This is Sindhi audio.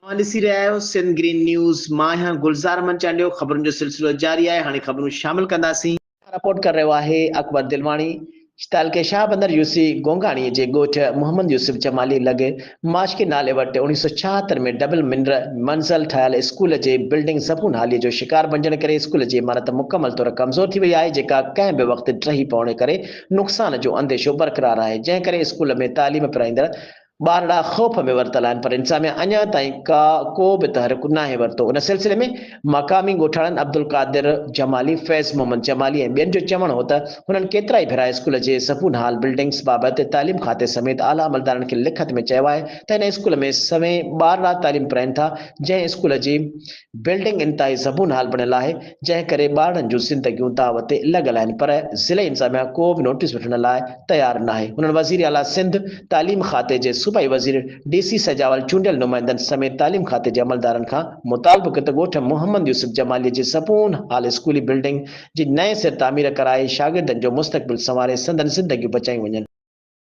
اوهان ڏسي رهيا آهيو سنڌ گرين نيوز، مان آهيان گلزار احمد چانڊيو، خبرن جو سلسلو جاري آهي، هاڻي خبرون شامل ڪنداسين. رپورٽ ڪري رهيو آهي اڪبر دلواڻي، تعلقي شاهبندر يوسي گونگاڻي جي ڳوٺ محمد يوسف جمالي لڳ ماشڪي نالي وٽ 1976 ۾ ڊبل منر منزل ٺاهيل اسڪول جي بلڊنگ زبون حالي جو شڪار بنجڻ ڪري اسڪول جي عمارت مڪمل طور ڪمزور ٿي وئي آهي جيڪا ڪنهن به وقت ڊهي پوڻ ڪري نقصان جو انديشو برقرار آهي جنهن ڪري اسڪول ۾ تعليم پرائيندڙ ٻارڙا خوف ۾ ورتل آهن پر انتظاميا اڃا تائين ڪا ڪو به تحرڪ ناهي ورتو. ان سلسلي ۾ مقامي ڳوٺاڻن عبدالقادر جمالي، فيض محمد جمالي ۽ ٻين جو چوڻ هو ته هنن ڪيترائي ڀيرا اسڪول جي زبون حال بلڊنگس بابت تعليم کاتي سميت اعليٰ عملدارن کي لکت ۾ چيو آهي ته هن اسڪول ۾ سوين ٻارڙا تعليم پرائين ٿا جنهن اسڪول جي بلڊنگ انتهائي زبون حال بڻيل آهي، جنهن ڪري ٻارڙن جون زندگيون داء تي لڳل آهن پر ضلعي انتظاميا ڪو به نوٽيس وٺڻ لاء تيار ناهي. هنن وزير اعليٰ سنڌ، تعليم کاتي جي صوبائي وزير، ڊي سي سجاول، چونڊيل نمائندن سميت تعليم کاتي جي عملدارن کان مطالبو ڪيو ته ڳوٺ محمد يوسف جمالي جي زبون حال اسڪولي بلڊنگ جي نئين سر تعمير ڪرائي شاگردن جو مستقبل سنواري سندن زندگيون بچايون وڃن.